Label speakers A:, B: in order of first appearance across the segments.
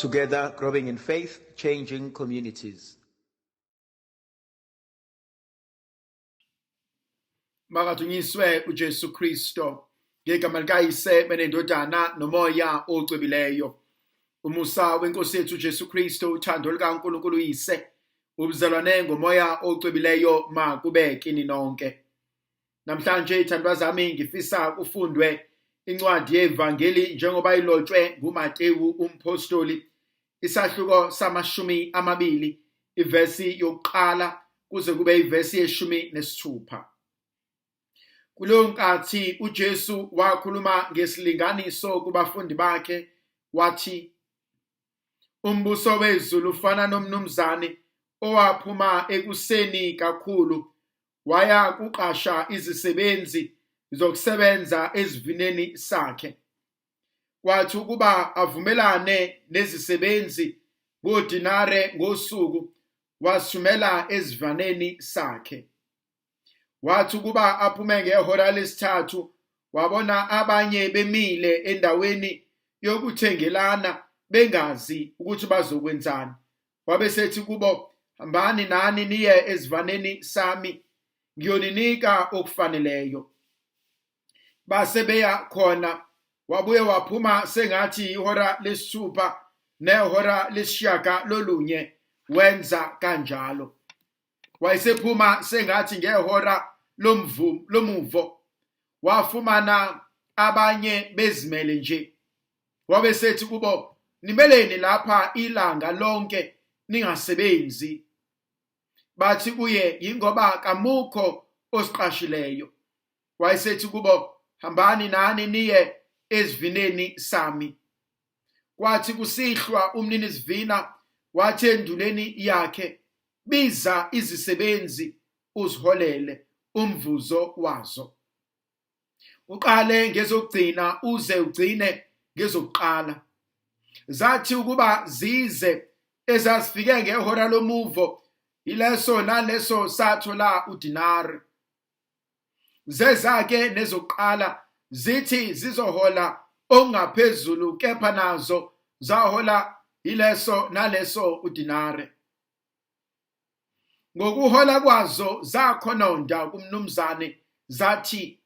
A: Together, growing in faith, changing communities.
B: Makadunyiswe uJesu Kristo ngegama likaYise benendodana nomoya ocwebileyo. Umusa wenkosi yethu uJesu Kristo, uthando lukaNkulunkulu uYise, ubuzalwane ngomoya ocwebileyo makube kini nonke. Namhlanje ithandwa zami ngifisa kufundwe incwadi yevangeli njengoba ilotshwe nguMatewu umpostoli, isahluko samashumi amabili, ivesi yokuqala kuze kube ivesi yeshumi nesithupha. Kuleyo nkathi uJesu wakhuluma ngesilinganiso kubafundi bakhe wathi, umbuso wezulu ufana nomnumzane owaphuma ekuseni kakhulu waya kuqasha izisebenzi zokusebenza esivineni sakhe. Kwathi ukuba avumelane nezisebenzi ngodinare ngosuku, wasithumela esivaneni sakhe. Wathi ukuba aphume ngehora lesithathu, wabona abanye bemile endaweni yokuthengelana bengazi ukuthi bazokwenzani. Wabe sethi kubo, hambani nani niye esivaneni sami, ngiyoninika okufaneleyo. Base beya khona, wabuye waphuma sengathi ihora lesithupha nehora lesishiyagalolunye, wenza kanjalo. Wayesephuma sengathi ngehora lomuvo, wafumana abanye bezimele nje. Wabe sethi kubo, nimeleni lapha ilanga lonke ningasebenzi? Bathi kuye, yingoba kamukho osiqashileyo. Wayesethi kubo, hambani nani niye esivineni sami. Kwathi kusihlwa umninisivina wathi enduneni yakhe, biza izisebenzi uziholele umvuzo wazo. Uqale ngezokugcina uze ugcine ngezokuqala. Zathi ukuba zize ezazifike ngehora lomuvo, ileso naleso sathola udinari. Zeza-ke nezokuqala zithi zizohola okungaphezulu, kepha nazo zahola ileso naleso udinari. Ngokuhola kwazo zakhononda kumnumzane zathi,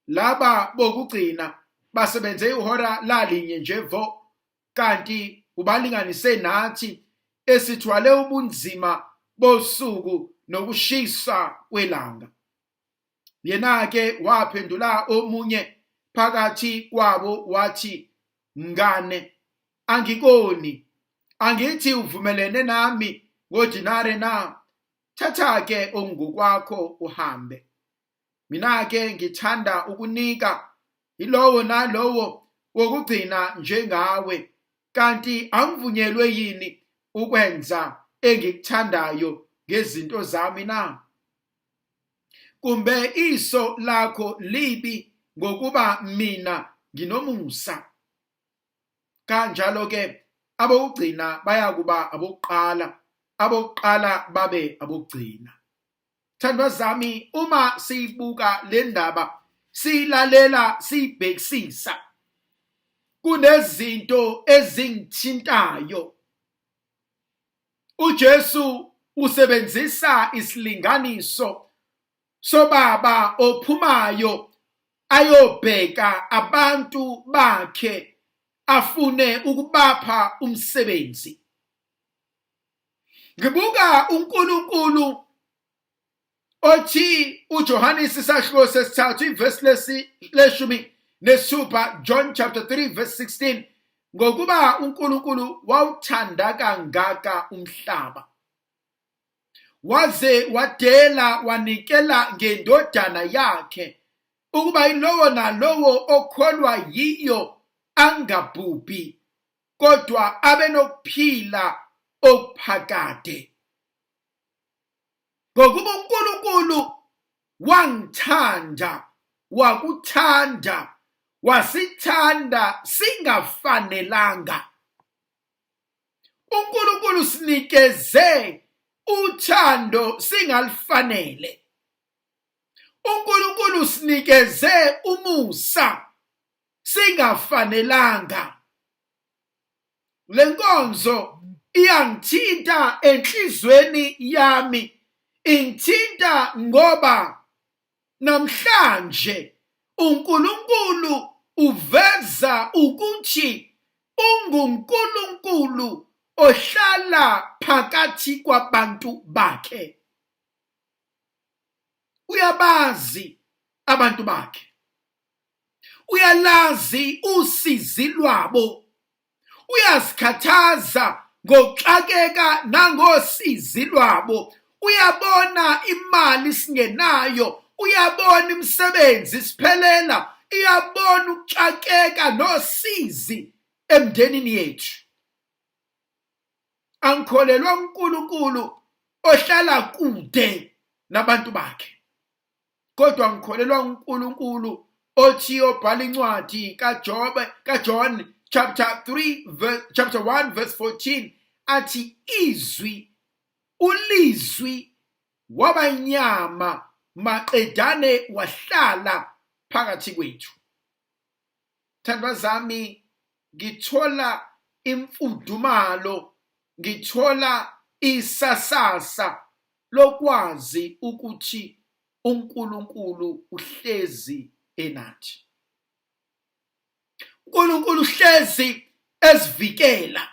B: laba bokugcina basebenze ihora lalinye nje vo, kanti ubalinganise nathi esithwale ubunzima bosuku nokushisa kwelanga. Yena-ke waphendula omunye phakathi kwabo wathi, mngane, angikoni, angithi uvumelene nami ngodinare na? Thatha-ke okungokwakho uhambe. Mina-ke ngithanda ukunika yilowo nalowo wokugcina njengawe, kanti angivunyelwe yini ukwenza engikuthandayo ngezinto zami na? Kumbe iso lakho libi ngokuba mina nginomusa? Kanjalo-ke abokugcina bayakuba abokuqala, abokuqala babe abokugcina. Thandwa zami, uma siyibuka le ndaba, siyilalela, siyibhekisisa, kunezinto ezingithintayo. uJesu usebenzisa isilinganiso sobaba ophumayo ayobheka abantu bakhe afune ukubapha umsebenzi. Ngibuka uNkulunkulu othi uJohannes isahluko sesithathu ivesi leshumi nesithupha, John chapter 3 verse 16, ngokuba uNkulunkulu wawuthanda kangaka umhlaba waze wadela wanikela ngendodana yakhe ukuba yilowo nalowo okholwa yiyo angabhubhi kodwa abe nokuphila okuphakade. Ngokuba uNkulunkulu wangithanda, wakuthanda, wasithanda singafanelanga. uNkulunkulu sinikeze uthando singalifanele. uNkulunkulu sinikeze umusa singafanelanga. Lenkonzo iyangithinta enhlizweni yami, ingithinta ngoba namhlanje uNkulunkulu uveza ukuthi unguNkulunkulu ohlala phakathi kwabantu bakhe. Uyabazi abantu bakhe, uyalazi usizi lwabo, uyazikhathaza ngokuxakeka nangosizi lwabo, uyabona imali singenayo, uyabona imisebenzi siphelela, iyabona ukuxakeka nosizi emndenini yethu. Angikholelwa uNkulunkulu ohlala kude nabantu bakhe, kodwa ngikholelwa uNkulunkulu othi obhala incwadi kaJobe, kaJohn chapter 3 verse, chapter 1 verse 14 athi izwi ulizwi waba inyama maqedane wahlala phakathi kwethu. Thandwa zami, ngithola imfudumalo, ngithola isasasa lokwazi ukuthi uNkulunkulu uhlezi enathi. uNkulunkulu uhlezi esivikela.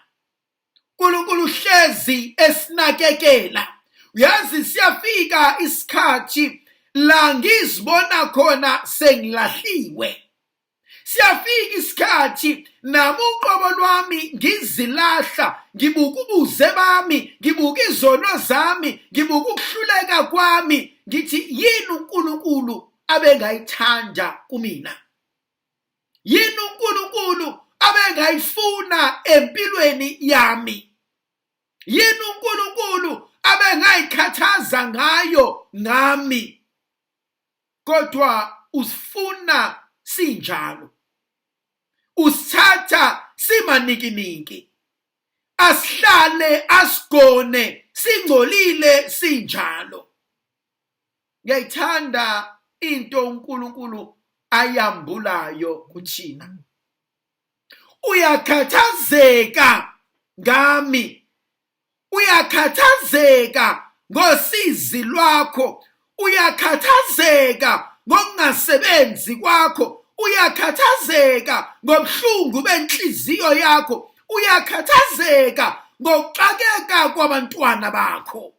B: uNkulunkulu uhlezi esinakekela. Uyazi siyafika isikhathi la ngizibona khona sengilahliwe. Siyafika isikhathi nami uqobo lwami ngizilahla, ngibuka ubuze bami, ngibuka izono zami, ngibuka ukuhluleka kwami, ngithi yini uNkulunkulu abengayithanda kumina? Yini uNkulunkulu abengayifuna empilweni yami? Yini uNkulunkulu abengayikhathaza ngayo ngami? Kodwa usifuna sinjalo, usithatha simanikiniki, asihlale asigone singcolile sinjalo. Ngiyayithanda into uNkulunkulu ayambulayo kuthina. Uyakhathazeka ngami, uyakhathazeka ngosizi lwakho, uyakhathazeka ngokungasebenzi kwakho, uyakhathazeka ngobuhlungu benhliziyo yakho, uyakhathazeka ngokuxakeka kwabantwana bakho.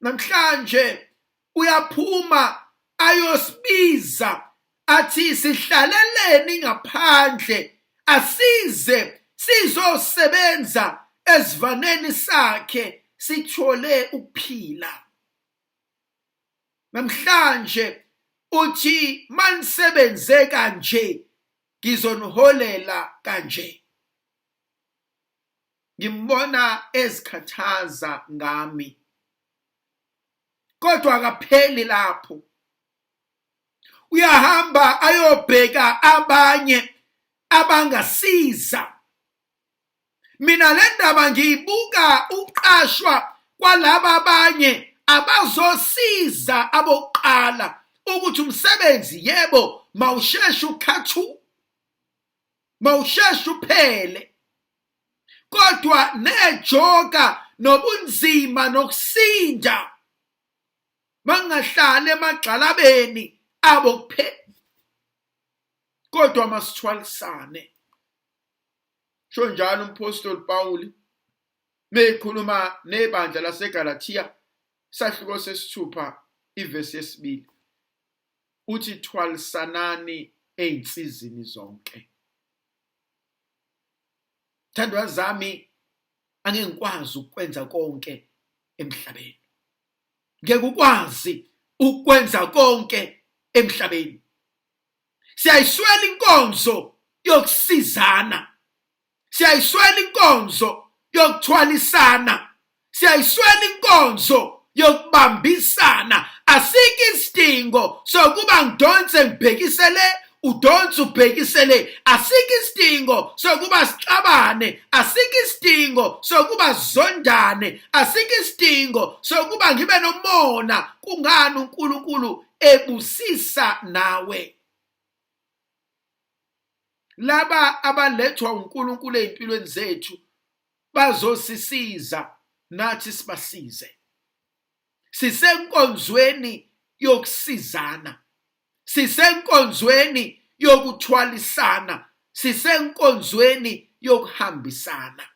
B: Namhlanje uyaphuma ayosibiza athi sihlaleleni ngaphandle, asize sizosebenza esivaneni sakhe sithole ukuphila. Namhlanje uthi manisebenze kanje ngizoniholela kanje. Ngimbona ezikhathaza ngami, kodwa akapheli lapho, uyahamba ayobheka abanye abangasiza. Mina le ndaba ngiyibuka uqashwa kwalaba abanye abazosiza abokuqala ukuthi umsebenzi yebo mawusheshe ukhathu, mawusheshe uphele, kodwa nejoka nobunzima nokusinda bangahlali emagxalabeni abo kuphela, kodwa masithwalisane. Sho njalo umphostoli Pawuli mekhuluma nebandla laseGalathiya sahluko sesithupha ivesi yesibili, uthi thwalisanani ey'nsizini zonke. Thandwa zami, angeke ngikwazi ukwenza konke emhlabeni, ngeke ukwazi ukwenza konke emhlabeni. Siyayiswela inkonzo yokusizana, siyayiswela inkonzo yokuthwalisana, siyayiswela inkonzo yokubambisana. Asikho isidingo sokuba ngidonse ngibhekise le, udonse ubhekise le. Asikho isidingo sokuba sixabane, asikho isidingo sokuba sizondane, asikho isidingo sokuba ngibe nomona. Kungani uNkulunkulu ebusisa nawe? Laba abalethwa uNkulunkulu ezimpilweni zethu bazosisiza nathi sibasize. Sisenkonzweni yokusizana, sisenkonzweni yokuthwalisana, sisenkonzweni yokuhambisana.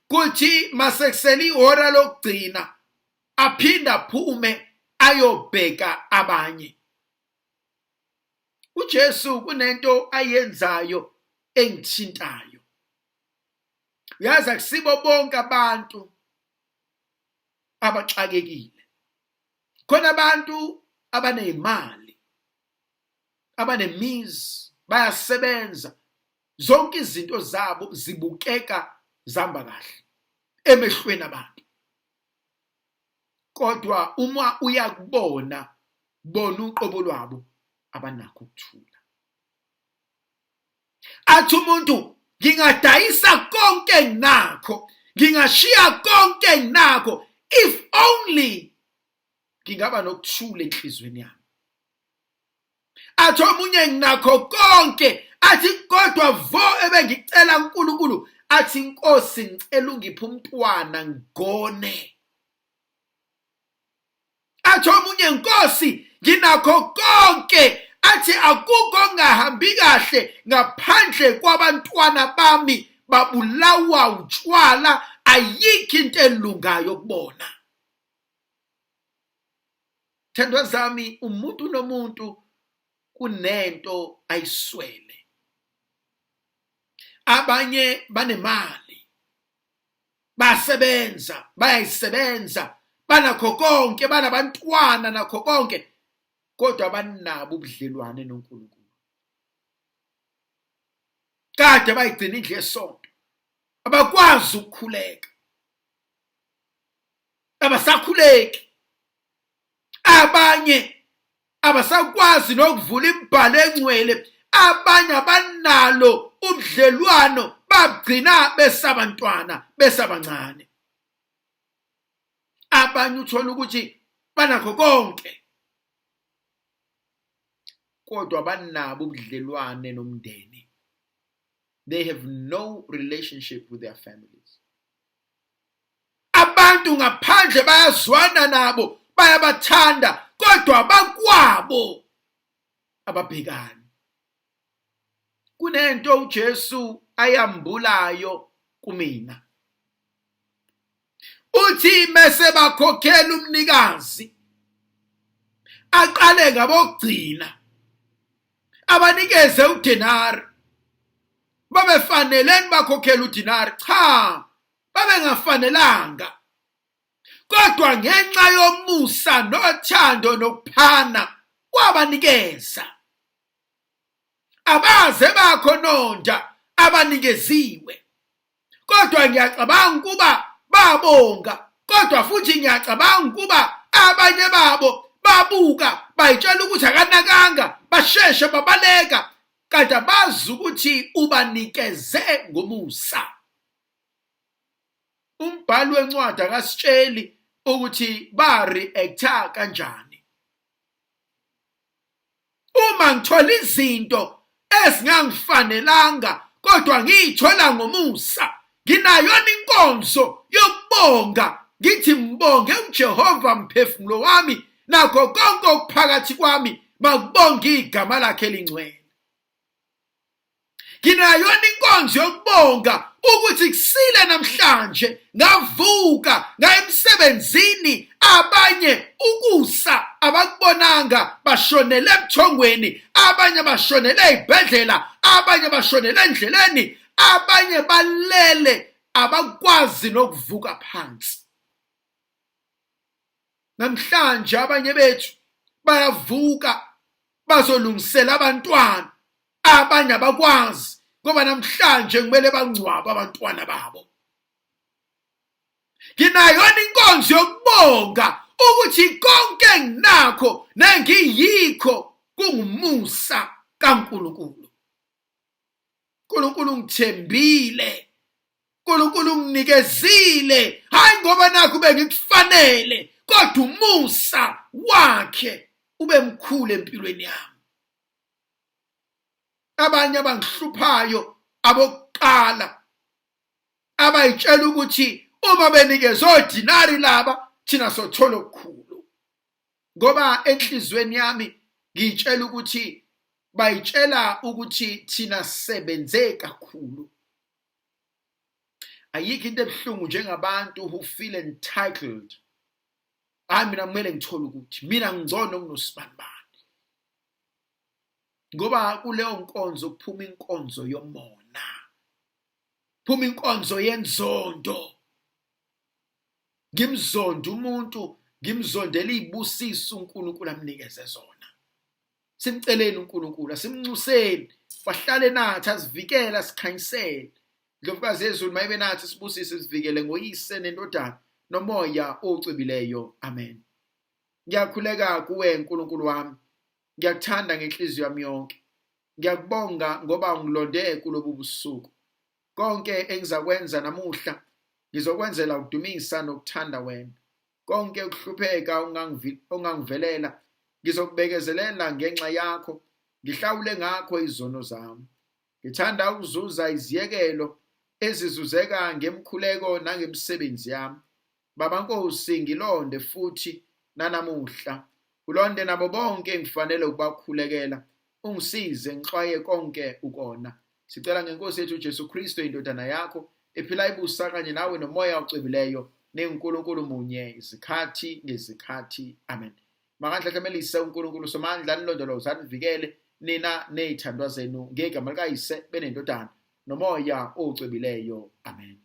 B: Kuthi masekusele ihora lokugcina aphinde aphume ayobheka abanye. uJesu kunento ayenzayo engithintayo. Uyazi akusibo bonke abantu abaxakekile. Khona abantu abanezimali, abanemizi, bayasebenza, zonke izinto zabo zibukeka zihamba kahle emehlweni abantu. Kodwa uma uyakubona bona uqobo lwabo abanakho ukuthula. Athi umuntu ngingadayisa konke enginakho, ngingashiya konke enginakho if only ngingaba nokuthula enhlizweni yami. Athi omunye nginakho konke, athi kodwa vo ebengicela uNkulunkulu, athi inkosi ngicela ungiphe umntwana ngigone. Athi omunye nkosi nginakho konke, athi akukho ongahambi kahle ngaphandle kwabantwana bami babulawa utshwala, ayikho into elungayo kubona. Thandwa zami, umuntu nomuntu kunento ayiswele. Abanye banemali, basebenza, bayayisebenza, banakho konke, banabantwana nakho konke, kodwa banabo ubudlelwane noNkulunkulu. Kade bayigcina indlu yesonto, abakwazi ukukhuleka, abasakhuleki. Abanye abasakwazi nokuvula imibhalo engcwele, abanye abanalo ubudlelwano, bagcina besabantwana besabancane. Abanye uthola ukuthi banakho konke kodwa banabo ubudlelwane nomndeni. They have no relationship with their families. Abantu ngaphandle bayazwana nabo, bayabathanda, kodwa bakwabo ababhekani. Kunento uJesu ayambulayo kumina. Uthi mese bakhokhela umnikazi aqale ngabokugcina abanikeze udenari. Babefaneleni bakhokhela udenari? Cha, babengafanelanga, kodwa ngenxa yomusa nothando nokuphana wabanikeza. Abaze bakhononda abanikeziwe, kodwa ngiyacabanga ukuba babonga, kodwa futhi ngiyacabanga ukuba abanye babo babuka bayitshela ukuthi akanakanga, basheshe babaleka, kanti abazi ukuthi ubanikeze ngomusa. Umbhali wencwadi akasitsheli ukuthi ba-react-a kanjani. Uma ngithola izinto ezingangifanelanga kodwa ngiyithola ngomusa, nginayona inkonzo yokubonga, ngithi mbonge uJehova mphefumulo wami nakho konke okuphakathi kwami makubonge igama lakhe elingcwele. Nginayona inkonzo yokubonga ukuthi kusile namhlanje ngavuka ngaya emsebenzini, abanye ukusa abakubonanga bashonele ebuthongweni, abanye bashonele ey'bhedlela, abanye bashonele endleleni, abanye balele abakwazi nokuvuka phansi. Namhlanje abanye bethu bayavuka bazolungisela abantwana, abanye abakwazi ngoba namhlanje kumele bangcwabe abantwana babo. Nginayona inkonzo yokubonga ukuthi konke enginakho nengiyikho kungumusa kaNkulunkulu. uNkulunkulu ungithembile, uNkulunkulu unginikezile, hayi ngoba nakho bengikufanele, kodwa umusa wakhe ube mkhulu empilweni yami. Kunabanye abangihluphayo abokuqala abayitshela ukuthi uma benikezwe odinari laba thina sothola okukhulu, ngoba enhlizweni yami ngiyitshela ukuthi bayitshela ukuthi thina sisebenze kakhulu. Ayikho into ebuhlungu njengabantu who feel entitled. Hayi, mina kumele ngithole ukuthi mina ngingcono kunosibanibani, ngoba kuleyo nkonzo kuphuma inkonzo yomona, phuma inkonzo yenzondo. Ngimzonda umuntu, ngimzondela izibusiso uNkulunkulu amnikeze zona. Simceleni uNkulunkulu, asimnxuseni wahlale nathi, asivikele, asikhanyisele. Ndlovukazi yezulu mayibe nathi, sibusise, sivikele ngoYise neNdodana noMoya ocwebileyo. Amen. Ngiyakhuleka kuwe Nkulunkulu wami, ngiyakuthanda ngenhliziyo yami yonke. Ngiyakubonga ngoba ungilonde kulobu busuku. Konke engizakwenza namuhla ngizokwenzela ukudumisa nokuthanda wena. Konke ukuhlupheka ongangivelela ngizokubekezelela ngenxa yakho, ngihlawule ngakho izono zami. Ngithanda ukuzuza iziyekelo ezizuzeka ngemkhuleko nangemisebenzi yami. Baba Nkosi, ngilonde futhi nanamuhla, ulonde nabo bonke engifanele ukubakhulekela, ungisize ngixwaye konke ukona. Sicela ngeNkosi yethu uJesu Kristu, iNdodana yakho, ephila ibusa kanye nawe noMoya ocwebileyo, ninguNkulunkulu munye izikhathi ngezikhathi. Amen. Makanhlahlamelise uNkulunkulu Somandla, anilondoloze, anivikele nina nezithandwa zenu, ngegama likaYise benendodana noMoya ocwebileyo. Amen.